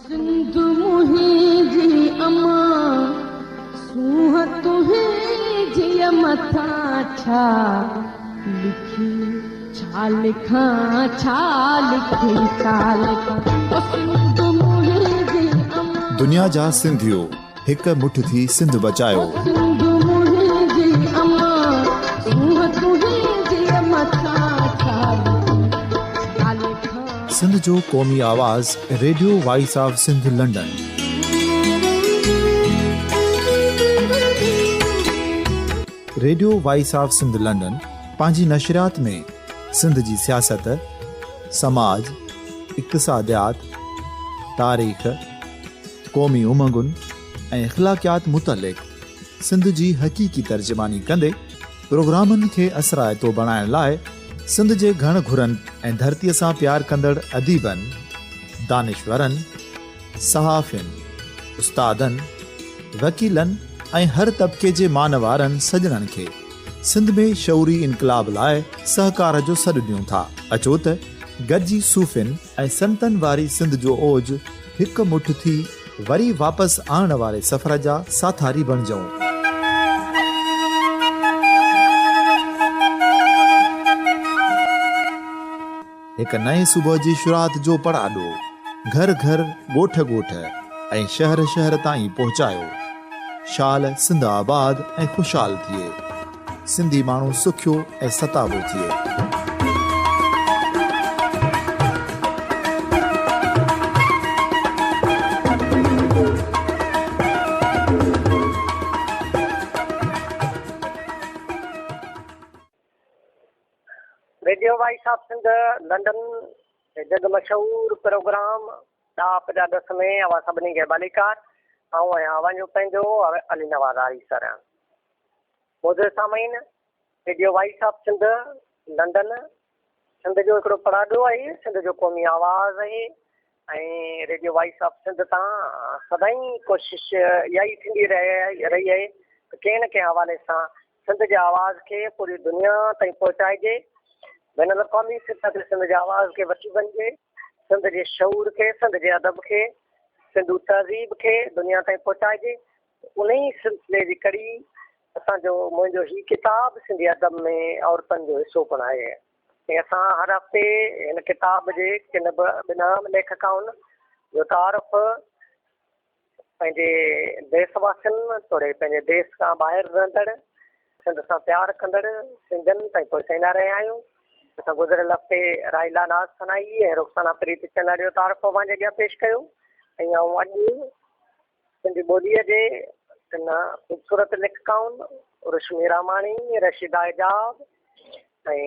سنڌ منهنجي اما، سونهن تنهنجيء مٿان ڇا لکي ڇا لکان ڇا لکي ڇا لکان او سنڌ منهنجي اما. دنيا جا سنڌيو هڪ مٺ ٿي سنڌ بچايو. او سنڌ منهنجي اما، سونهن تنهنجيء مٿان ڇا لکي ڇا لکان. سنڌ جو قومي آواز radio voice of Sindh London. Radio voice of Sindh London پنهنجي نشريات ۾ سنڌ جي سياست، سماج، اقتصاديات، تاريخ، قومي امنگن ۽ اخلاقيات متعلق سنڌ جي حقيقي ترجماني ڪندي پروگرامن کي اثرائتو بڻائڻ لاء سنڌ جي گهڻ گهرن ۽ ڌرتيء سان پيار ڪندڙ اديبن، دانشورن، صحافين، استادن، وڪيلن ۽ هر طبقي جي مان وارن سڄڻن کي سنڌ ۾ شعوري انقلاب لاء سهڪار جو سڏ ڏيون ٿا. اچو ته گڏجي صوفين ۽ سنتن واري سنڌ جو اوج هڪ مٺ ٿي وري واپس آڻڻ واري سفر جا ساٿاري بڻجون. هڪ نئين صبح جي شروعات جو پڙاڏو گهر گهر، ڳوٺ ڳوٺ ۽ شهر شهر تائين پهچايو. شال سنڌ آباد ۽ خوشحال ٿئي. سنڌي ماڻهو سکيو ۽ ستابو ٿئي. Radio voice of Sindh London جي جڳ مشهور پروگرام ڏاهپ جا ڏس ۾ اوهان سڀني کي ڀليڪار. آئون آهيان اوهان جو پنهنجو علي نواز آريسر. معزز سامعين، radio voice of Sindh London Sindh جو هڪڙو پڙاڏو آهي، سنڌ جو قومي آواز آهي ۽ ريڊيو وائس آف سنڌ تان سدائين ڪوشش اها ئي ٿيندي رهي آهي ته ڪنهن نه ڪنهن حوالي سان سنڌ جي آواز کي پوري دنيا تائين پهچائجي، بين الاقوامي سطح تي سنڌ جي آواز کي وٺي وڃجي، سنڌ جي شعور کي، سنڌ جي ادب کي، سنڌو تهذيب کي دنيا تائين پهچائجي. انهي سلسلي جي ڪڙي اسان جو منهنجو هي ڪتاب سنڌي ادب ۾ عورتن جو حصو پڻ آهي ۽ اسان هر هفتي هن ڪتاب جي ڪن به ٻن ليکڪائن جو تعارف پنهنجي ديس واسين توڙي پنهنجي ديس کان ٻاهر رهندڙ سنڌ سان پيار ڪندڙ سنڌين تائين پهچائيندا رهيا آهيون. اسان گذريل هفتي راحيلا ناز ثنائي ۽ رخسانه پريت چنڙ جو تعارف اوهان جي اڳيان پيش ڪيو ۽ آئون اڄ سنڌي ٻوليء جي ٽن خوبصورت ليکڪائن رشمي راماڻي، رشيده اعجاز ۽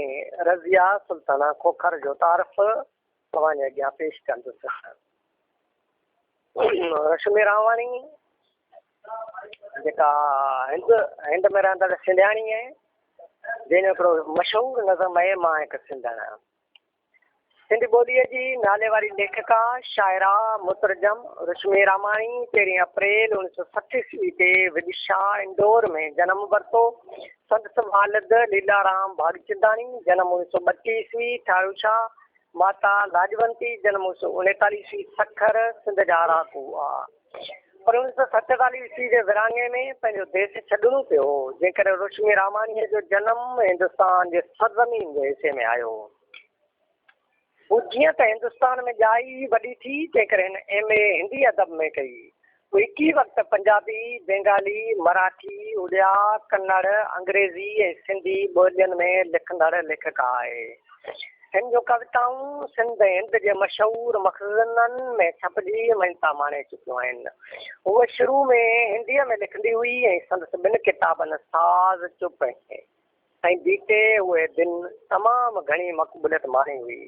رضيه سلطانه کوکر جو تعارف اوهان جي اڳيان پيش ڪندس. رشمي راماڻي جيڪا هند هند ۾ رهندڙ سنڌياڻي آهي، جنهن جو هڪڙو مشهور نظم آهي مان هڪ سنڌڻ آهيان. سنڌي ٻوليء جي ناليواري ليکڪا، شاعره، مترجم رشمي راماڻي تيرهين اپريل اوڻيھ سؤ 60 عيسوي تي ودشا، اندور ۾ جنم ورتو. سندس والد ليلارام ڀاڳچنداڻي، جنم اوڻيھ سؤ 32 عيسوي، ٺاروشاه، ماتا لاڄونتي، جنم اوڻيھ سؤ 39 عيسوي، سکر، سنڌ جا رهاڪو هئا. پر اوڻيھ سؤ 47 عيسوي جي ورهاڱي ۾ پنهنجو ديس ڇڏڻو پيو، جنهن ڪري رشمي راماڻيء جو جنم هندستان جي سرزمين جي حصي ۾ آيو. هو جيئن ته هندستان ۾ ڄائي وڏي ٿي، تنهنڪري هن ايم. اي هندي ادب ۾ ڪئي. هو هڪ ئي وقت پنجابي، بينگالي، مراٺي، اڙيا، ڪنڙ، انگريزي ۽ سنڌي ٻولين ۾ لکندڙ ليکڪا آهي. هن جون ڪويتائون سنڌ ۽ هند جي مشهور مخزنن ۾ ڇپجي مڃتا ماڻي چڪيون آهن. هوء شروع ۾ هنديء ۾ لکندي هئي ۽ سندس ٻن ڪتابن ساز چپ ۽. ۽ بيتي اهي دن تمام گهڻي مقبوليت ماڻي هئي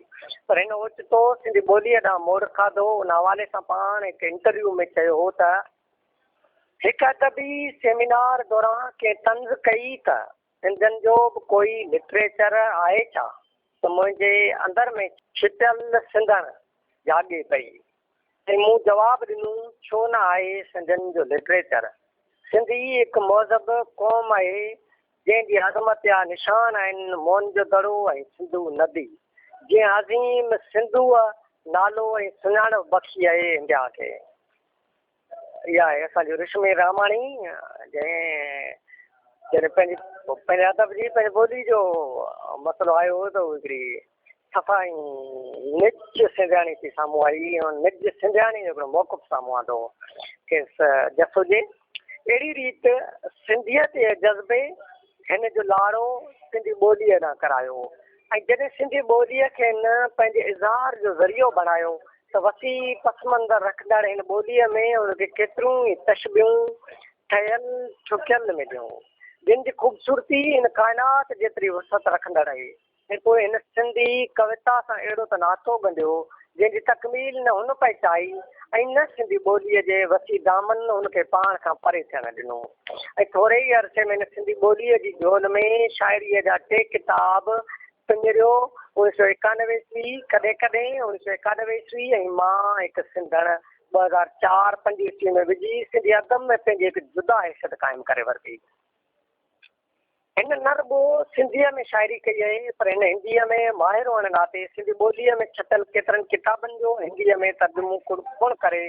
پر هن اوچتو سنڌي ٻوليء ڏانهن موڙ کاڌو. ان حوالي سان پاڻ هڪ انٽرويو ۾ چيو هو ته، هڪ ادبي سيمينار دوران ڪنهن طنز ڪئي ته سنڌين جو به ڪوئي لٽريچر آهي ڇا؟ ته منهنجي اندر ۾ ڇپيل سنڌڻ جاڳي پئي ۽ مون جواب ڏنو ڇو نه آهي سنڌين جو لٽريچر؟ سنڌي هڪ مهذب قوم آهي جنهن جي عظمت جا نشان آهن موهن جو دڙو ۽ سنڌو ندي. جنهن عظيم سنڌوء نالو ۽ سڃاڻپ بخشي آهي انڊيا کي. اها آهي اسان جي رشمي راماڻي جنهن جڏهن پنهنجي پنهنجي ادب جي پنهنجي ٻولي جو مسئلو آيو هو ته هو هڪڙي صفا ۽ نج سنڌياڻي ٿي سامهون آئي ۽ نج سنڌياڻي جو هڪڙو موقف سامهون آندو کيس جس هجي. اهڙي ريت سنڌيت جي جذبي هن جو لاڙو سنڌي ٻوليء ڏانهن ڪرايو ۽ جڏهن سنڌي ٻوليء کي هن پنهنجي اظهار جو ذريعو بڻايو ته وسيع پس منظر رکندڙ هن ٻوليء ۾ هن کي ڪيتريون ئي تشبيهون ٺهيل ٺڪيل مليون، جن جي خوبصورتي هن ڪائنات جيتري وسعت رکندڙ آهي. ۽ پوء هن سنڌي ڪويتا سان اهڙو ته ناتو ڳنڍيو، جنهن جي تڪميل نه هن پئي چاهي ۽ نه سنڌي ٻوليء جي وسيع دامن هن کي پاڻ کان پري ٿيڻ ڏنو ۽ ٿوري ئي عرصي ۾ هن سنڌي ٻوليء جي جهول ۾ شاعريء جا ٽي ڪتاب پڃريو، 1991 عيسوي، ڪڏهن ڪڏهن، 1991 عيسوي، ۽ مان هڪ سنڌڻ، 2004، پنج عيسوي ۾ وجهي سنڌي ادب ۾ پنهنجي هڪ جدا حيثيت قائم ڪري ورتي. هن نه رڳو سنڌيء ۾ شاعري ڪئي آهي، پر هن هنديء ۾ ماهر هئڻ ناتي سنڌي ٻوليء ۾ ڇپيل ڪيترن ڪتابن جو هنديء ۾ ترجمو پڻ ڪري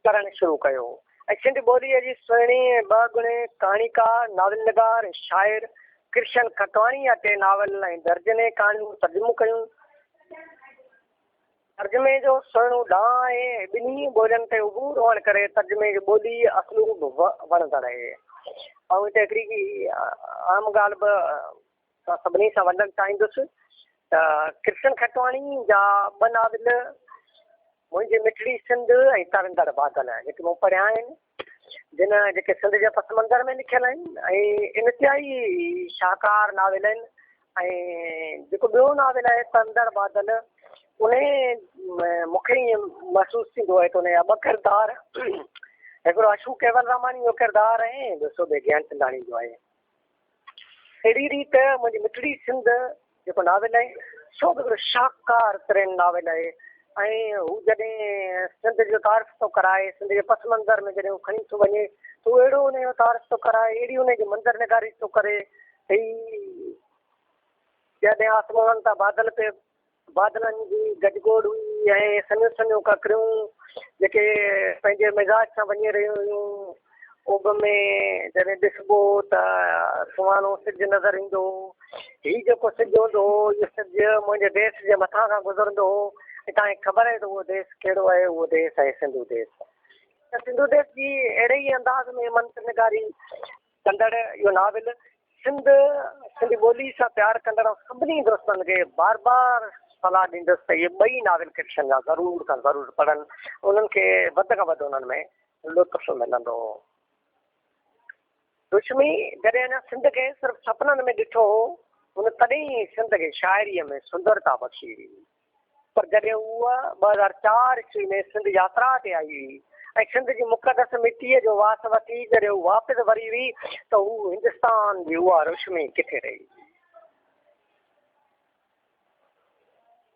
ڪرڻ شروع ڪيو ۽ سنڌي ٻوليء جي سهڻي ۽ ٻه ڳڻي ڪهاڻيڪار، ناول نگار ۽ شاعر ڪرشن کٽواڻي جا ٽي ناول ۽ درجنين ڪهاڻيون ترجمو ڪيون. ترجمي جو سهڻو ڏانء آهي ۽ ٻنهي ٻولين تي عبور هئڻ ڪري ترجمي جي ٻولي اسلوب به وڻندڙ آهي. آئون هتي هڪڙي اهم ڳالهه به توهان سڀني سان ونڊڻ چاهيندس ته ڪرشن کٽواڻي جا ٻه ناول منهنجي مٺڙي سنڌ ۽ ترندڙ بادل جيڪي مون پڙهيا آهن جن جيڪي سنڌ جي پس منظر ۾ لکيل آهن ۽ انتهائي شاهڪار ناول آهن ۽ جيڪو ٻيو ناول آهي ترندڙ بادل انهي مون کي ائين محسوس ٿيندو آهي ته ان جا ٻه ڪردار هڪڙو اشو ڪيول راماڻي جو ڪردار آهي ۽ ٻيو سوڀي گيانچنداڻي جو آهي. اهڙي ريت منهنجي مٺڙي سنڌ جيڪو ناول آهي سو به هڪڙو شاهڪار ترين ناول آهي ۽ هو جڏهن سنڌ جو تعارف ٿو ڪرائي سنڌ جي پس منظر ۾ جڏهن هو کڻي ٿو وڃي ته هو اهڙو ان جو تعارف ٿو ڪرائي اهڙي ان جي منظر نگاري ٿو ڪري هي جڏهن آسمان تان بادل پي بادلن جي گجگوڙ هئي ۽ سنهيون سنهيون ڪڪريون جيڪي پنهنجي مزاج سان وڃي رهيون هيون. اڀ ۾ جڏهن ڏسبو هو ته سهانو سج نظر ايندو هو. هي جيڪو سج هوندو هو، اهو سج منهنجي ديس جي مٿان کان گذرندو هو ۽ توهان کي خبر آهي ته اهو ديس ڪهڙو آهي، اهو ديس آهي سنڌو ديس. ته سنڌو ديس جي اهڙي ئي انداز ۾ منظر نگاري ڪندڙ اهو ناول سنڌ، سنڌي ٻولي سان پيار ڪندڙ سڀني دوستن کي بار بار صلاح ڏيندس ته اهي ٻئي ناول ڪرشن جا ضرور کان ضرور پڙهن، انهن کي وڌ کان وڌ انهن ۾ لطف ملندو. رشمي جڏهن اڃا سنڌ کي صرف سپنن ۾ ڏٺو هو، هن تڏهن ئي سنڌ کي شاعريء ۾ سندرتا بخشي هئي. پر جڏهن هوء 2004 عيسوي ۾ سنڌ ياترا تي آئي هئي ۽ سنڌ جي مقدس مٽيء جو واس وٺي جڏهن هوء واپس وري هئي ته هو هندستان جي اها رشمي ڪٿي رهي؟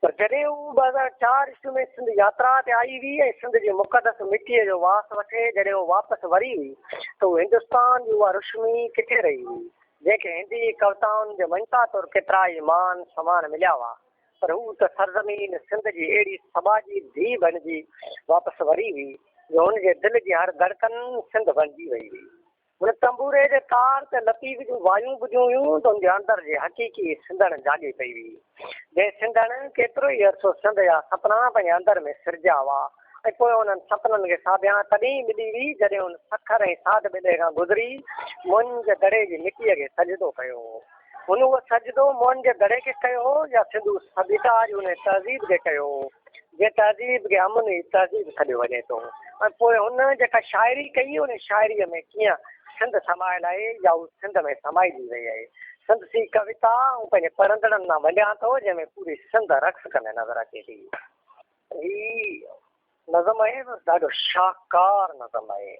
پر جڏهن هوء 2004 عيسوي ۾ سنڌ ياترا تي آئي هئي ۽ سنڌ جي مقدس مٽيء جو واس وٺي جڏهن هوء واپس وري هئي ته هو هندستان جي اها رشمي ڪٿي رهي هئي، جنهن کي هندي ڪوتائن جي مڃتا طور ڪيترائي مان سمان مليا هئا. پر هوء ته سرزمين سنڌ جي اهڙي سٻاجهي ڌيء بڻجي واپس وري هئي، جو هن جي دل جي هر ڌڙڪن سنڌ بڻجي وئي هئي. هن تنبوري جي تار تي لطيف جون وايون ٻڌيون هيون ته هن جي اندر جي حقيقي سنڌڻ جاڳي پئي هئي، جنهن سنڌڻ ڪيترو ئي عرصو سنڌ جا سپنا پنهنجي اندر ۾ سرجيا هئا ۽ پوء انهن سپنن کي ساڀيان تڏهن ئي ملي هئي، جڏهن هن سکر ۽ ساڌ ٻيلي کان گذري موهن جي دڙي جي مٽيء کي سجدو ڪيو هو. هن اهو سجدو موهن جي دڙي کي ڪيو هو يا سنڌو سڀيتا جي انهيء تهذيب کي ڪيو هو، جنهن تهذيب کي امن جي تهذيب سڏيو وڃي ٿو ۽ پوء هن جيڪا شاعري ڪئي، ان شاعريء ۾ ڪيئن سنڌ سمايل آهي يا هو سنڌ ۾ سمائجي وئي آهي. سندس هي ڪويتا آئون پنهنجي پڙهندڙن ڏانهن ونڊيان ٿو، جنهن ۾ پوري سنڌ رقص ڪندي نظر اچي ٿي. هي نظم آهي ڏاڍو شاهڪار نظم آهي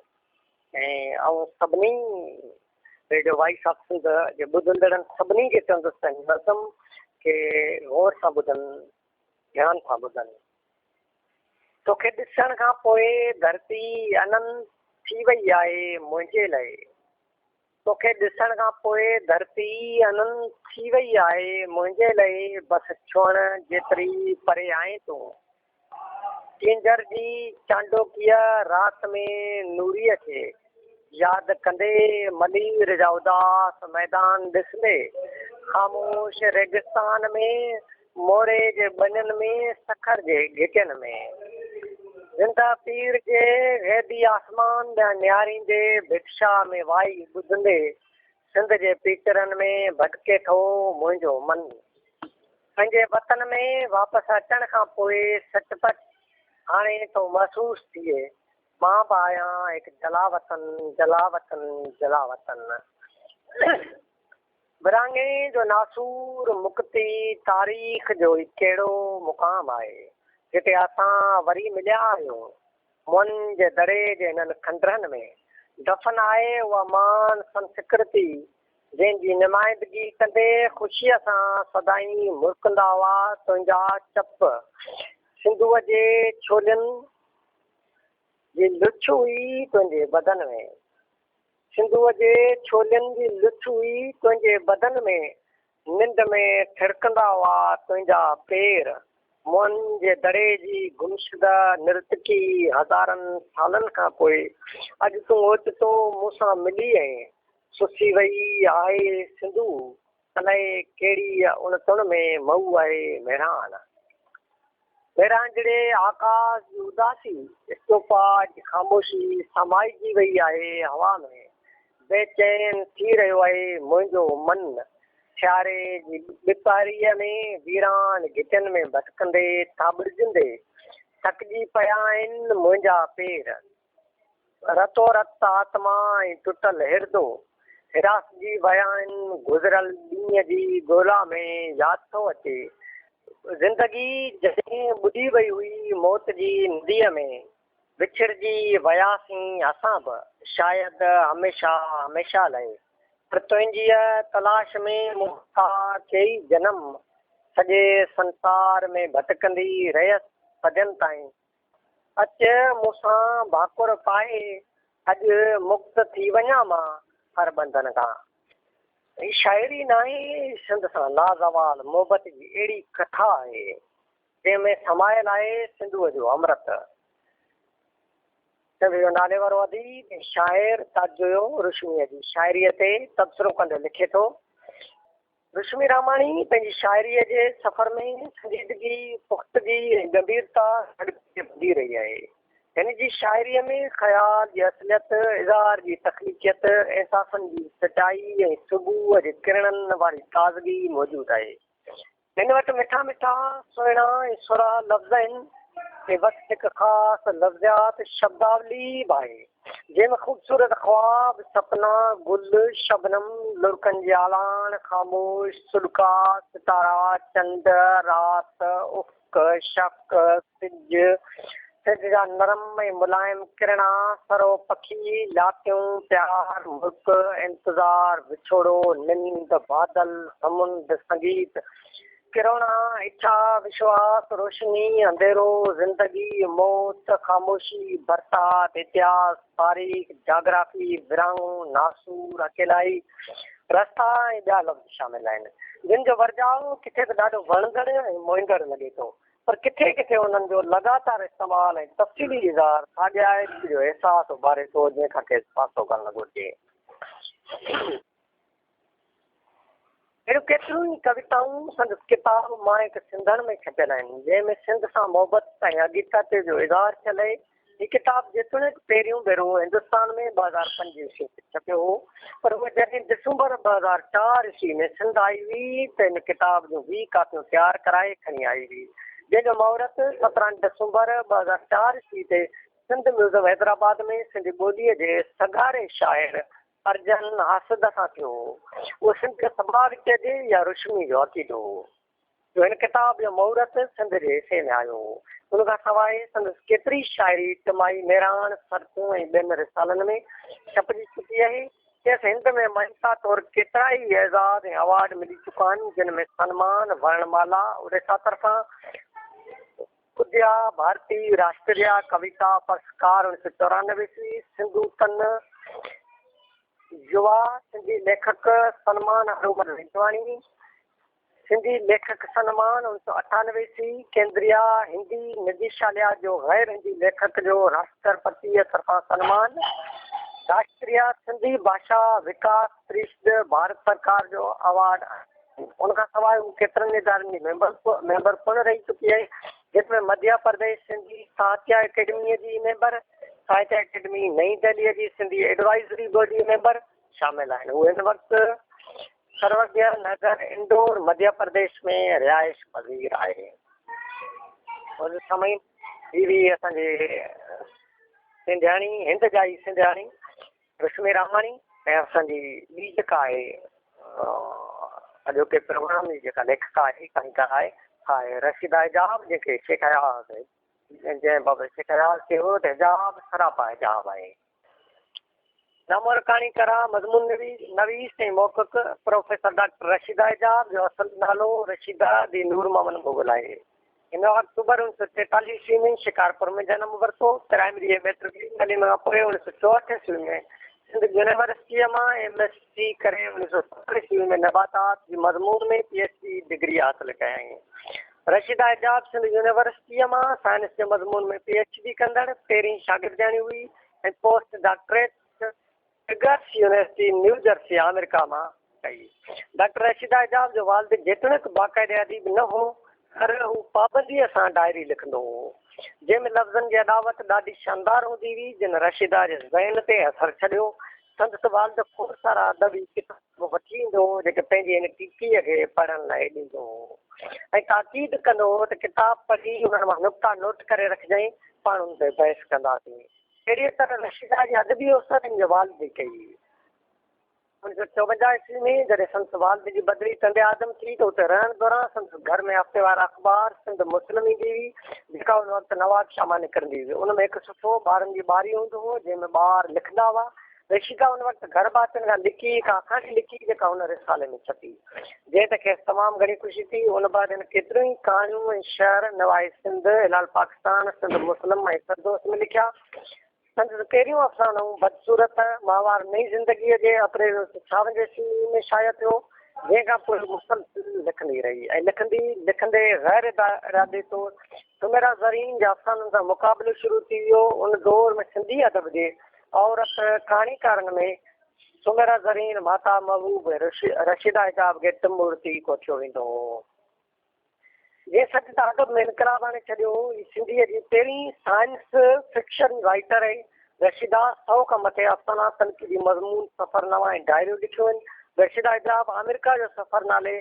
۽ آئون سڀني ريڊيو وائس آف سنڌ جي ٻڌندڙن سڀني کي چوندس ته هن نظم کي غور سان ٻڌن ڌيان سان ٻڌن. توکي ڏسڻ کان پوء ڌرتي اننت ٿي وئي آهي منهنجي لئه. توکي ڏسڻ کان پوء ڌرتي اننت ٿي وئي آهي منهنجي لئه بس ڇهڻ جيتري پري آهين تون. ڪينجهر جي چانڊوڪيء رات ۾ نوريء کي ياد ڪندي، ملير جا اداس ميدان ڏسندي، خاموش ريگستان ۾، موري جي ٻنين ۾، سکر جي گهٽين ۾، زنده پير جي غيبي آسمان ڏانهن نهاريندي، ڀٽ شاهه ۾ وائي ٻڌندي، سنڌ جي پيچرن ۾ ڀٽڪي ٿو منهنجو من. پنهنجي وطن ۾ واپس اچڻ کان پوء سچ پچ هاڻي ٿو محسوس ٿئي مان به آهيان هڪ جلاوطن، جلاوطن، جلاوطن. ورهاڱي جو ناسور مڪتي تاريخ جو هي ڪهڙو مقام آهي، جتي اسان وري مليا آهيون. موئن جي دڙي جي هنن کنڊرن ۾ دفن آهي اها مهان سنسڪرتي جنهن جي نمائندگي ڪندي خوشيء سان سدائين مرڪندا هئا تنهنجا چپ سنڌوء جي ڇولين جي لڇ هئي تنهنجي بدن ۾. سنڌوء جي ڇولين جي لڇ هئي تنهنجي بدن ۾. ننڊ ۾ ٿڙڪندا هئا تنهنجا پير. موهن جي دڙي جي گمشده نرتڪي هزارن سالن کان پوء اڄ تون اوچتو مون سان ملي ۽ سسي وئي آهي سنڌو، الائي ڪهڙي اڻ تڻ ۾ مئو آهي مهراڻ. ميرانجهڙي آڪاس جي اداسي، اسٽوپا جي خاموشي سمائجي وئي آهي هوا ۾. بي چين ٿي رهيو آهي منهنجو من. سياري جي ٻپهريء ۾ ويران گهٽين ۾ ڀٽڪندي ٿاٻڙجندي ٿڪجي پيا آهن منهنجا پير. رتو رت آتما ۽ ٽٽل هردو هراسجي ويا آهن. گذريل ڏينهن جي ڳولا ۾ ياد ٿو اچي زندگي جڏهن ٻڏي وئي هئي موت جي نديء ۾. وڇڙجي وياسين اسان به شايد هميشه هميشه لئه. پر تنهنجيء تلاش ۾ مون ٿا ڪيئي جنم سڄي سنسار ۾ ڀٽڪندي رهيس صدين تائين. اچ مون سان ڀاڪر پائي اڄ مڪت ٿي وڃان مان هر ٻنڌن کان. هي شاعري ناهي سنڌ سان لازوال محبت جي اهڙي ڪٿا آهي جنهن ۾ سمايل آهي سنڌوء جو امرت. سنڌ جو ناليوارو اديب ۽ شاعر تاج جويو رشميء جي شاعريء تي تبصرو ڪندي لکي ٿو. رشمي راماڻي پنهنجي شاعريء جي سفر ۾ سنجيدگي، پختگي ۽ ڳنڀيرتا سان اڳتي وڌي رهي آهي. هن جي شاعريء ۾ خيال جي اصليت، اظهار جي تخليقيت، احساسن جي سچائي ۽ صبح جي ڪرڻن واري تازگي موجود آهي. هن وٽ مٺا مٺا، سهڻا ۽ سرها لفظ آهن ۽ وٽس هڪ خاص لفظيات، شبداولي، به آهي، جنهن ۾ خوبصورت خواب، سپنا، گل، شبنم، لڙڪن جي آلاڻ، خاموش، سڏڪا، ستارا، چنڊ، رات، افق، شفق، سج، سج جا نرم ۽ ملائم ڪرڻا، سرهو پکي، لاتيون، پيار، مرڪ، انتظار، وڇوڙو، ننڊ، بادل، سمنڊ، سنگيت، ڪروڻا، اڇا، وشواس، روشني، انڌيرو، زندگي، موت، خاموشي، برسات، اتهاس، تاريخ، جاگرافي، ورهاڱو، ناسور، اڪيلائي، رستا ۽ ٻيا لفظ شامل آهن، جن جو ورجاء ڪٿي ته ڏاڍو وڻندڙ ۽ موهيندڙ لڳي ٿو. پر ڪٿي ڪٿي انهن جو لڳاتار استعمال ۽ تفصيلي اظهار ساڳيائپ جو احساس اڀاري ٿو، جنهن کان کيس پاسو ڪرڻ گهرجي. اهڙيون ڪيتريون ئي ڪويتائون سندس ڪتاب مان هڪ سنڌڻ ۾ ڇپيل آهن، جنهن ۾ سنڌ سان محبت ۽ حقيقت جو اظهار ٿيل آهي. هي ڪتاب جيتوڻيڪ پهريون ڀيرو هندستان ۾ 2005 عيسوي ۾ ڇپيو هو، پر هوء جڏهن ڊسمبر 2004 عيسوي ۾ سنڌ آئي هئي ته هن ڪتاب جون 20 ڪاپيون تيار ڪرائي کڻي آئي هئي، جنهن جو مهورت 17 ڊسمبر 2004 عيسوي تي سنڌ ميوزم حيدرآباد ۾ سنڌي ٻوليء جي سگهاري شاعر ارجن حاسد سان ٿيو هو. اهو سنڌ جو سڀاڳ چئجي يا رشمي جو عقيدو هو. جو هن ڪتاب جو مهورت سنڌ جي حصي ۾ آيو هو. ان کان سواء سندس ڪيتري شاعري ٽماهي مهراڻ، سرتيون ۽ ٻين رسالن ۾ ڇپجي چڪي آهي. کيس هند ۾ مڃتا طور ڪيترائي اعزاز ۽ ايوارڊ ملي چڪا آهن، جن ۾ سنمان، ورڻ مالا، اڙيسا طرفان اديا ڀارتي راشٽريا ڪويتا پرسڪار 1994 عيسوي، سنڌو تن يوا سنڌي ليکڪ سنمان هرومل ريجواڻي، سنڌي ليکڪ سنمان 1998 عيسوي، ڪيندريا هندي نديشاليا جو غير هندي ليکڪ جو راشٽرپتيء طرفان سنمان، راشٽريا سنڌي ڀاشا وڪاس پريشد ڀارت سرڪار جو اوارڊ آهن. ان کان سواء هو ڪيترن ادارن جي ميمبر پڻ رهي چڪي آهي، جن ۾ مڌيا پرديش سنڌي ساهتيه اڪيڊميء جي ميمبر، ساهتيه اڪيڊمي نئين دهليء جي سنڌي ايڊوائيزري بورڊ جي ميمبر شامل آهن. هو هن وقت سروگيا نگر اندور مڌيه پرديش ۾ رهائش پذير آهي. ان سمي هي به اسان جي سنڌياڻي هند جائي سنڌياڻي رشمي راماڻي ۽ اسان جي ٻي جيڪا آهي اڄوڪي پروگرام جي جيڪا ليکڪا آهي ڪهاڻيڪار آهي سا آهي رشيده حجاب جنهن کي شيخ اياز جنهن بابت شيخ اياز چيو هو ته حجاب سراپا حجاب آهي. نامور ڪهاڻيڪارا، مضمون نويس ۽ محقق پروفيسر ڊاڪٽر رشيده حجاب جو اصل نالو رشيده the نور محمد مغل آهي. هن آڪٽوبر 1943 عيسوي ۾ شڪارپور ۾ جنم ورتو. پرائمري ۽ مئٽرڪ تعليم کان پوء 1964 عيسوي ۾ سنڌ يونيورسٽيء مان ايم ايس سي ڪري 1970 عيسوي ۾ نباتات جي مضمون ۾ پي ايڇ ڊي ڊگري حاصل ڪيائين. رشيده حجاب سنڌ يونيورسٽيء مان سائنس جي مضمون ۾ پي ايڇ ڊي ڪندڙ پهرين شاگردياڻي هئي. ۽ Post doctorate Rutgers university New Jersey آمريڪا مان ڪئي. ڊاڪٽر رشيده حجاب جو والد جيتوڻيڪ باقاعدي اديب نه هو پر هو پابنديء سان ڊائري لکندو هو جنهن ۾ لفظن جي اڏاوت ڏاڍي شاندار هوندي هئي جن رشيده جي ذهن تي اثر ڇڏيو. سندس والد کوڙ سارا ادبي ڪتاب وٺي ايندو هو جيڪي پنهنجي هن ٽيٽيء کي پڙهڻ لاء ڏيندو هو ۽ تاڪيد ڪندو هو ته ڪتاب پڙهي انهن مان نقطا نوٽ ڪري رکجانء پاڻ ان تي بحث ڪنداسين. اهڙيء طرح رشيده جي ادبي اوسر هن جي والد ڪئي. 1954 عيسوي ۾ جڏهن سندس والد جي بدلي ٽنڊي آدم ٿي ته اتي رهڻ دوران سندس گهر ۾ هفتيوار اخبار سنڌ مسلم ايندي هئي، جيڪا ان وقت نواب شاهه مان نڪرندي هئي. ان ۾ هڪ صفحو ٻارن جي ٻاري هوندو هو، جنهن ۾ ٻار لکندا هئا. رشيده ان وقت گهر ڀاتين کان لڪي هڪ آکاڻي لکي جيڪا هن رسالي ۾ ڇپي، جنهن تي کيس تمام گهڻي خوشي ٿي. ان بعد هن ڪيتريون ئي ڪهاڻيون ۽ شعر نوائي سنڌ، هلال پاڪستان، سنڌ مسلم ۽ فردوس ۾ لکيا. سندس پهريون افسانو بدصورت ماهوار نئين زندگيء جي اپريل 1956 عيسوي ۾ شايع ٿيو، جنهن کان پوء مسلسل لکندي رهي ۽ لکندي لکندي غير ارادي طور ثميره زرين جي افسانن سان مقابلو شروع ٿي ويو. ان دور ۾ سنڌي ادب جي عورت ڪهاڻيڪارن ۾ ثميره زرين، ماهتاب محبوب ۽ رشيده حجاب کي ٽمورتي ڪوٺيو ويندو هو. جنهن سنڌ ته ادب ۾ انقلاب آڻي ڇڏيو هو. هي سنڌيء جي پهرين سائنس فڪشن رائيٽر آهي. رشيده سئو کان مٿي افسانا، تنقيدي مضمون، سفرناما ۽ ڊائريون لکيون آهن. رشيده حجاب آمريڪا جو سفر نالي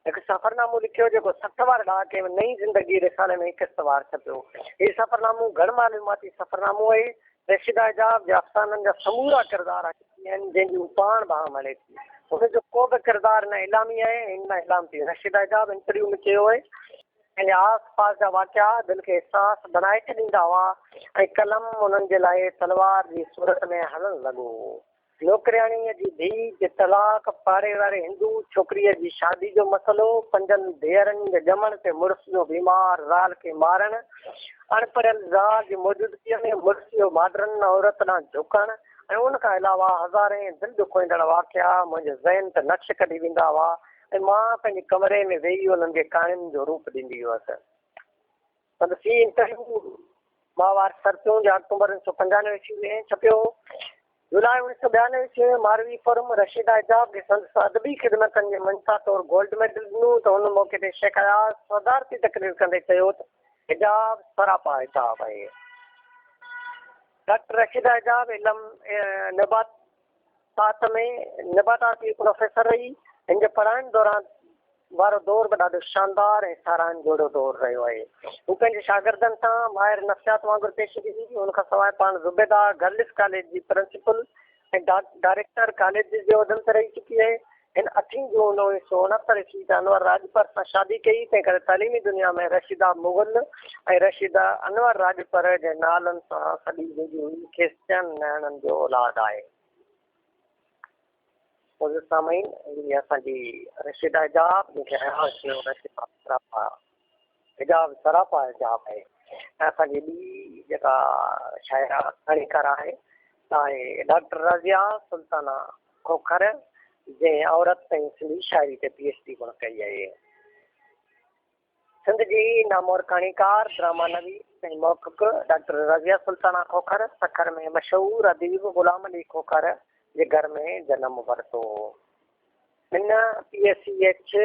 هڪ سفرنامو لکيو جيڪو 60 واري ڏهاڪي ۾ نئين زندگي رسالي ۾ قسطوار ڇپيو. هي سفرنامو گهڻ معلوماتي سفرنامو آهي. رشيده حجاب جي افسانن جا سمورا ڪردار حقيقي آهن جنهن جي هو پاڻ به هام هڻي ٿي. هن جو ڪو به ڪردار نه اعلامي آهي ۽ نه علامتي. رشيده حجاب انٽرويو ۾ چيو آهي. پنهنجي آس پاس جا واقعا دل کي حساس بڻائي ڇڏيندا هئا ۽ قلم انهن جي لاء تلوار جي صورت ۾ هلڻ لڳو. نوڪرياڻيء جي ڌيء جي طلاق، پاڙي واري هندو ڇوڪريء جي شادي جو مسئلو، پنجن ڌيئرن جي ڄمڻ تي مڙس جو بيمار زال کي مارڻ، اڻپڙهيل زال جي موجودگيء ۾ مڙس جو ماڊرن عورت ڏانهن جهڪڻ ۽ ان کان علاوه هزارين دل ڏکوئيندڙ واقعا منهنجي ذهن تي نقش ڪڍي ويندا هئا ۽ مان پنهنجي ڪمري ۾ ويهي انهن کي ڪهاڻين جو روپ ڏيندي هئس. سندس هي انٽرويو ماهوار سرتيون جي آڪٽوبر 1995 عيسوي ۾ ڇپيو هو. جولاء 1992 عيسوي ۾ ماروي فرم رشيده حجاب کي سندس ادبي خدمتن جي مڃتا طور گولڊ ميڊل ڏنو ته ان موقعي تي شيخ اياز صدارتي تقرير ڪندي چيو ته حجاب سراپا حجاب آهي. ڊاڪٽر رشيده حجاب علم نباتات ۾ نباتات جي پروفيسر رهي. هن جي پڙهائڻ دوران وارو دور به ڏاڍو شاندار ۽ ساراهڻ جهڙو دور رهيو آهي. هو پنهنجي شاگردن سان ماهر نفسيات وانگر پيش ايندي هئي. ان کان سواء پاڻ زبيده گرلس ڪاليج جي پرنسپل ۽ ڊائريڪٽر ڪاليج جي عهدن تي رهي چڪي آهي. هن اٺين جون 1969 عيسوي تي انور راڄپر سان شادي ڪئي، تنهن ڪري تعليمي دنيا ۾ رشيده مغل ۽ رشيده انور راڄپر جي نالن سان سڏي ويندي هئي. کيس چئن نياڻين جو اولاد آهي. معزز سامعين هي اسان جي رشيده حجاب جنهن کي اياز چيو رشيده سراپا حجاب سراپا حجاب آهي ۽ اسان جي ٻي جيڪا شاعره ڪهاڻيڪاره آهي سا آهي ڊاڪٽر رضيه سلطانه کوکر جنهن عورت ۽ سنڌي شاعري تي پي ايڇ ڊي پڻ ڪئي آهي. سنڌ جي نامور ڪهاڻيڪار، ڊراما نويس ۽ محقق ڊاڪٽر رضيه سلطانه کوکر سکر ۾ مشهور اديب غلام علي کوکر جي گهر ۾ جنم ورتو. هن P S C H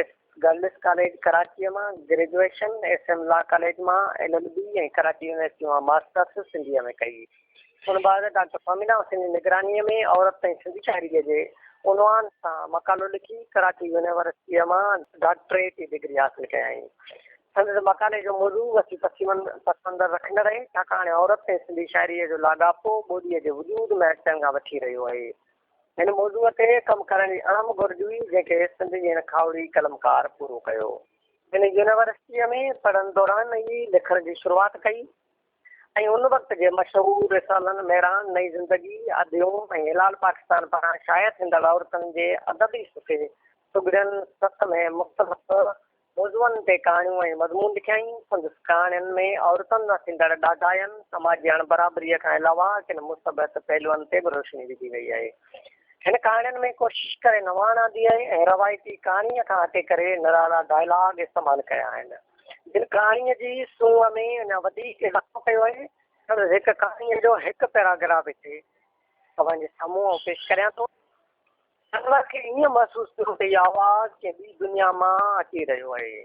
S girls college ڪراچيء مان graduation, S M law college مان L L B ۽ Karachi university مان ماسٽرس سنڌيء ۾ ڪئي. ان بعد ڊاڪٽر فهميده حسين جي نگرانيء ۾ عورت ۽ سنڌي شاعريء جي عنوان سان مقالو لکي ڪراچي يونيورسٽيء مان ڊاڪٽريٽ جي ڊگري حاصل ڪيائين. سندس مقالي جو موضوع وسيع پسمنظر رکندڙ آهي، ڇاڪاڻ عورت ۽ سنڌي شاعريء جو لاڳاپو ٻوليء جي وجود ۾ اچڻ کان وٺي رهيو آهي. هن موضوع تي ڪم ڪرڻ جي اهم گهرج هئي، جنهن کي سنڌ جي هن کاهوڙي قلمڪار پورو ڪيو. هن يونيورسٽيء ۾ پڙهڻ دوران ئي لکڻ جي شروعات ڪئي. ۽ ان وقت جي مشهور رسالن مهراڻ، نئين زندگي، اديون ۽ هلال پاڪستان پاران شايع ٿيندڙ عورتن جي ادبي صفحي سگهڙين سٿ ۾ مختلف موضوعن تي ڪهاڻيون ۽ مضمون لکيائين. سندس ڪهاڻين ۾ عورتن سان ٿيندڙ ڏاڍاين، سماجي اڻبرابريء کان علاوه ڪن مثبت پهلوئن تي به روشني وڌي وئي آهي. هن ڪهاڻين ۾ ڪوشش ڪري نواڻ آندي آهي ۽ روايتي ڪهاڻيء کان هٽي ڪري نرالا ڊائلاگ استعمال ڪيا آهن. جن ڪهاڻيء جي سونهن ۾ اڃا وڌيڪ اضافو ڪيو آهي. سندس هڪ ڪهاڻيء جو هڪ پيراگراف هتي اوهان جي سامهون آئون پيش ڪريان ٿو. انور کي ائين محسوس ٿيو ته هي آواز ڪنهن ٻي دنيا مان اچي رهيو آهي.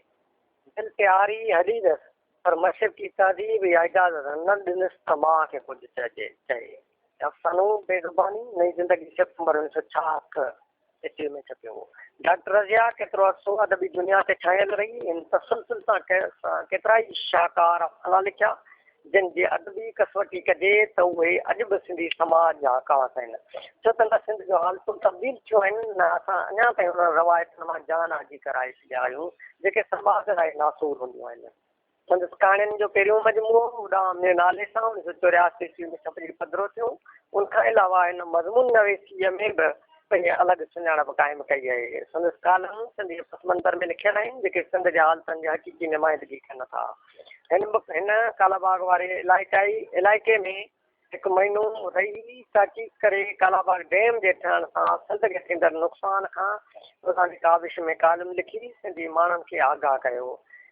دل تي آري هلي ويس، پر مشرقي تهذيب اها اجازت نه ڏنس ته ماء کي ڪجهه چئي. افسانو بي زباني، نئين زندگي سيپٽمبر 1966. عيسوي ۾ ڇپيو هو. ڊاڪٽر رضيه ڪيترو عرصو ادبي دنيا تي ڇانيل رهي. هن تسلسل سان ڪيترائي شاهڪار افسانا لکيا، جن جي ادبي ڪسوٽي ڪجي ته اهي اڄ به سنڌي سماج جا عڪاس آهن. ڇو ته نه سنڌ جون حالتون تبديل ٿيون آهن، نه اسان اڃا تائين انهن روايتن مان جان آجي ڪرائي سگهيا آهيون، جيڪي سماج لاء ناسور هونديون آهن. سندس ڪهاڻين جو پهريون مجموعو اڏام جي نالي سان 1984 عيسوي ۾ ڇپجي پڌرو ٿيو. ان کان علاوه هن مضمون نويسيء ۾ به پنهنجي الڳ سڃاڻپ قائم ڪئي آهي. سندس ڪالم سنڌ جي پس منظر ۾ لکيل آهن، جيڪي سنڌ جي حالتن جي حقيقي نمائندگي ڪن ٿا. هن هن ڪالاباغ واري علائقي ۾ هڪ مهينو رهي تحقيق ڪري ڪالاباغ ڊيم جي ٺهڻ سان سنڌ کي ٿيندڙ نقصان کان روزاني ڪاوش ۾ ڪالم لکي سنڌي ماڻهن کي آگاهه ڪيو.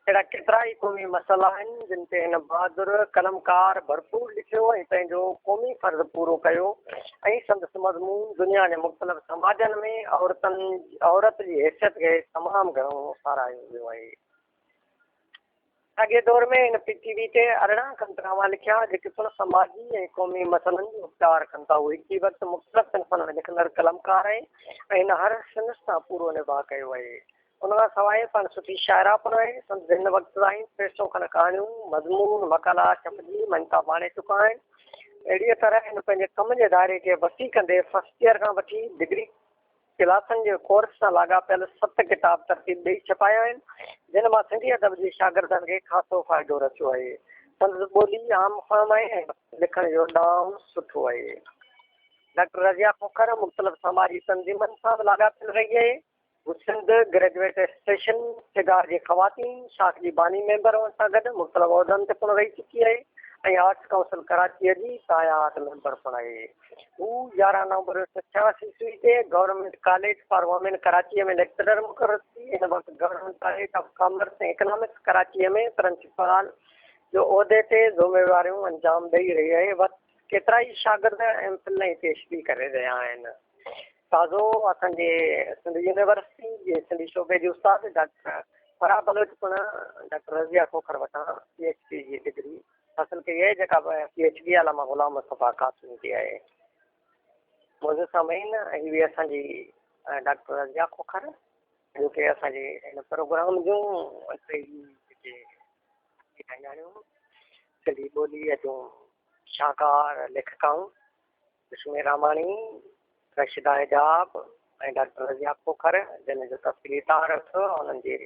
اهڙا ڪيترائي قومي مسئلا آهن جن تي هن بهادر قلمڪار ڀرپور لکيو ۽ پنهنجو قومي فرض پورو ڪيو ۽ سندس مضمون دنيا جي مختلف سماجن ۾ عورتن عورت جي حيثيت کي تمام گهڻو ساراهيو ويو آهي. ساڳئي دور ۾ هن پي ٽي وي تي 18 کن ڊراما لکيا، جيڪي پڻ سماجي ۽ قومي مسئلن جو اپٽار ڪن ٿا. هو هڪ ئي وقت مختلف صنفن ۾ لکندڙ قلمڪار آهي ۽ هن هر صنف سان پورو نڀاء ڪيو آهي. ان کان سواء پاڻ سٺي شاعره پڻ آهي. سندس هن وقت تائين 300 کن ڪهاڻيون، مضمون، مقالا ڇپجي مڃتا ماڻي چڪا آهن. اهڙيء طرح هن پنهنجي ڪم جي دائري کي وسيع ڪندي فرسٽ ايئر کان وٺي ڊگري ڪلاسن جي ڪورس سان لاڳاپيل ست ڪتاب ترتيب ڏئي ڇپايا آهن، جن مان سنڌي ادب جي شاگردن کي خاصو فائدو رسيو آهي. سندس ٻولي عام فهم آهي ۽ لکڻ جو ڏانء سٺو آهي. ڊاڪٽر رضيه کوکر مختلف سماجي تنظيمن سان به لاڳاپيل رهي آهي. هوء سنڌ گريجوئيٽ ايسوسيئيشن، سگار جي خواتين شاخ جي باني ميمبر هئڻ سان گڏ مختلف عهدن تي پڻ رهي چڪي آهي ۽ آرٽس ڪائونسل ڪراچيء جي تاحيات ميمبر پڻ آهي. هو 11 نومبر 1986 عيسوي تي گورنمينٽ ڪاليج فار وومين ڪراچيء ۾ ليڪچرر مقرر ٿي. هن وقت government college of commerce ۽ economics ڪراچيء ۾ پرنسپال جو عهدي تي ذميواريون انجام ڏئي رهي آهي. وٽس ڪيترائي شاگرد M Phil ۽ P H D ڪري رهيا آهن. تازو اسان جي سنڌ يونيورسٽي جي سنڌي شعبي جي استاد ڊاڪٽر فرح بلوچ پڻ ڊاڪٽر رضيه کوکر وٽان پي ايڇ ڊي جي ڊگري حاصل ڪئي آهي جيڪا پي ايڇ ڊي علامه غلام مصطفيٰ قاسمي تي آهي. معزز سامعين هي هئي اسان جي ڊاڪٽر رضيه کوکر جو ڪي اسان جي هن پروگرام جون ٽي جيڪي نياڻيون سنڌي ٻوليء جون شاهڪار ليکڪائون لڇمي راماڻي، رشيده حجاب ۽ ڊاڪٽر رضيه کوکر جن جو تفصيلي تعارف انهن جي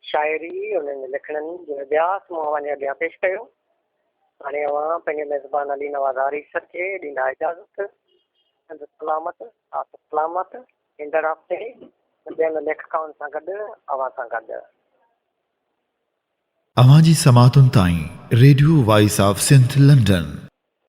شاعري انهن جي لکڻين جو اڀياس مون اوهان جي اڳيان پيش ڪيو. هاڻي اوهان پنهنجي ميزبان علي نواز آريسر کي ڏيندا اجازت. سنڌ سلامت، ساٿ سلامت. ايندڙ هفتي ٻين ليکڪائن سان گڏ اوهان سان گڏ. اوهان جي سماعتن تائين radio voice of Sindh London.